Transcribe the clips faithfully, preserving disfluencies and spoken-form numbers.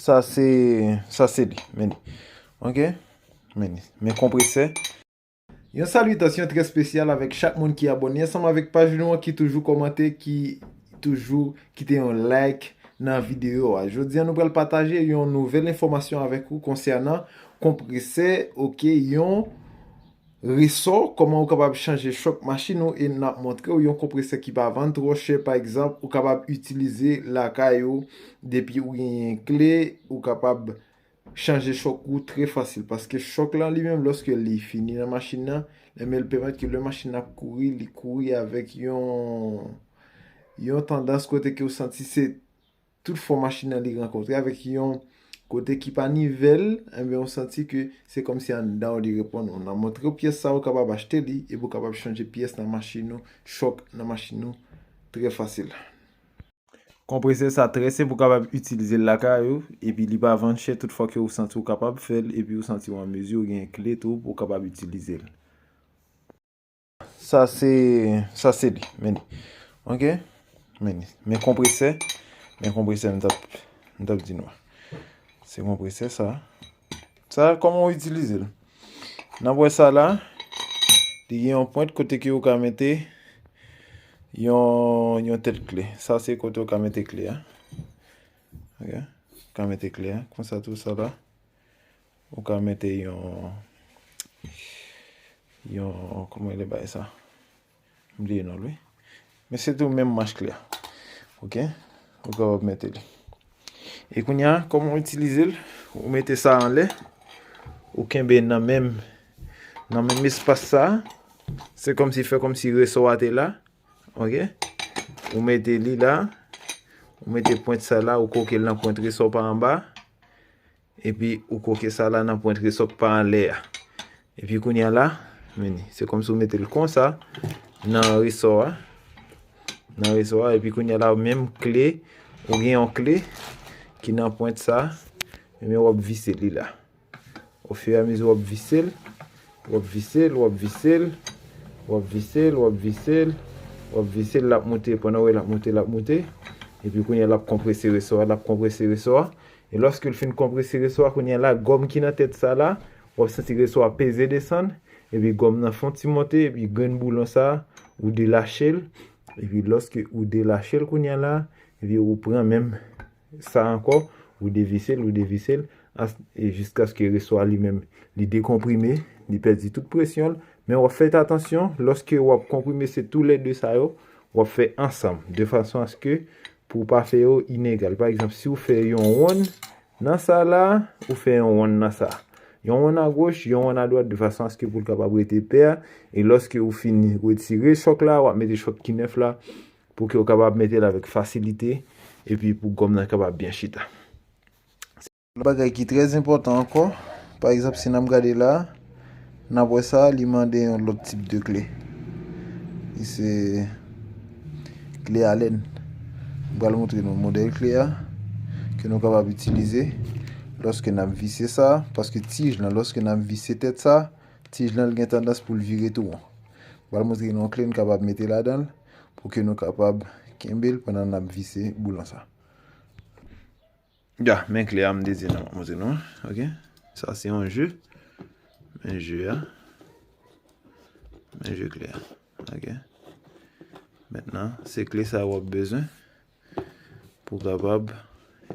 Sa se, sa se li, men li. Ok? Men li. Men konpresè. Yon salitasyon trè espesyal avèk chak moun ki abòne ansanm avèk paj nou an, ki toujou kòmante, ki toujou kite yon like nan videyo a. Jodi a, nou pral pataje yon nouvèl enfòmasyon avèk ou konsènan konpresè, ok, yon resò, kòman ou kapab chanje chòk machin ou, e n ap montre w yon konpresè ki pa vann twò chè. Pa egzanp, ou kapab itilize lakay ou, depi ou genyen kle, ou kapab chanje chòk ou trè fasil, paske chòk lan li menm, lòske li fini nan machin nan, ebyen, li pèmèt ke lè machin nan ap kouri, li kouri avèk yon, yon tandans kote ke ou santi se tout fò machin nan li rankontre avèk yon kote ki pa nivèl, ebyen, ou santi ke se kòmsi anndan w li reponn ou. N ap montre w pyès sa, ou kapab achte li, epi ou kapab chanje pyès nan machin ou, chòk nan machin ou, trè fasil. Konpresè sa trè senp, ou kapab itilize l lakay ou, epi li pa vann chè, tout fwa ke ou santi ou kapab fè l, epi ou santi w an mezi, ou gen kle tou, pou ou kapab itilize l. Sa se, sa se li, men li. Ok? Men li. Men konpresè, men konpresè, m t ap, m t ap di nou. Se konpresè sa. Sa, kòman w itilize l? N ap wè sa la, li gen yon pwent kote ke ou ka mete yon, yon tèt kle. Sa se kote ou ka mete kle a. Ok? Ou ka mete kle a. Konsa tou sa la. Ou ka mete yon, yon, kòman rele bagay sa? M bliye non l, wi. Men se tou menm manch kle a. Ok? Ou kapab mete li. E kounye a, kòman w itilize l? Ou mete sa anlè. Ou kenbe nan menm, nan menm espas sa. Se kòmsi, fè kòmsi resò a te la. Ok? Ou mete li la. Ou mete pwent sa la. Ou koke l nan pwent resò pa anba. Epi ou koke sa la nan pwent resò k pa anlè a. Epi kounye a la, men li, se kòmsi ou mete l konsa nan resò a. Nan resò a, epi kounye a la, menm kle, ou gen yon kle ki nan pwent sa, men w ap vise li la. Ofiramizi w ap vise l, w ap vise l, w ap vise l, w ap vise l, w ap vise l, w ap vise l, l ap moute, pandan w wè l ap moute, l ap moute. Epi kounye a l ap konprese resò a, l ap konprese resò a. E lòske l fin konprese resò a, kounye a la, gòm ki nan tèt sa la, w ap santi resò a peze desann, epi gòm nan fè yon ti monte, epi grenn boulon sa, ou delache l, epi lòske ou delache l kounye a la, epi ou pran menm sa ankò, ou devise l, ou devise l, as-, e jiskaske resò a li menm, li dekonprime, li pèdi tout presyon l, men w ap fè atansyon, lòske w ap konprime se toulède sa yo, w ap fè ansanm, de fason aske pou w pa fè yo inegal. Pa egzanp, si w fè yon wonn nan sa la, ou fè yon wonn nan sa. Yon wonn agoch, yon wonn adwat, de fason aske pou l kapab rete pè. E lòske ou fin retire chòk la, w ap mete chòk ki nèf la, pou ke w kapab mete l avèk fasilite, epi pou gòm nan kapab byen chita. Yon bagay ki trè enpòtan ankò, pa egzanp, si n ap gade la, n ap wè sa, li mande yon lòt tip de kle. Li se kle Allen. M pral montre nou modèl kle a, ke nou kapab itilize lòske n ap vise sa, paske tij lan, lòske n ap vise tèt sa, tij lan, l gen tandans pou l vire tou won. M pral montre nou yon kle n kapab mete ladan l, pou ke nou kapab kenbe l pandan n ap vise boulon sa. Ya, men kle a m te di nou, m te di nou, ok? Sa se yon je. Men je a. Men je kle a. Ok? Mentnan, se kle sa w ap bezwen pou w kapab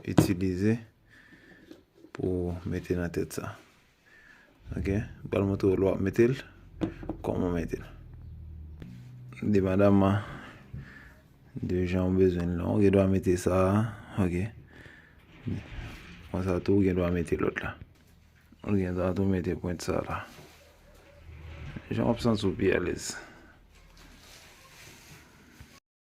itilize pou w mete nan tèt sa. Ok? M pral montre w lè w ap mete l, kòman w mete l. Depandaman de jan w bezwen l lan, ou gen dwa mete sa, ok? Konsa tou, ou gen dwa mete lòt la. Ou gen dwa tou mete pwent sa la. Jan w ap santi w pi alèz.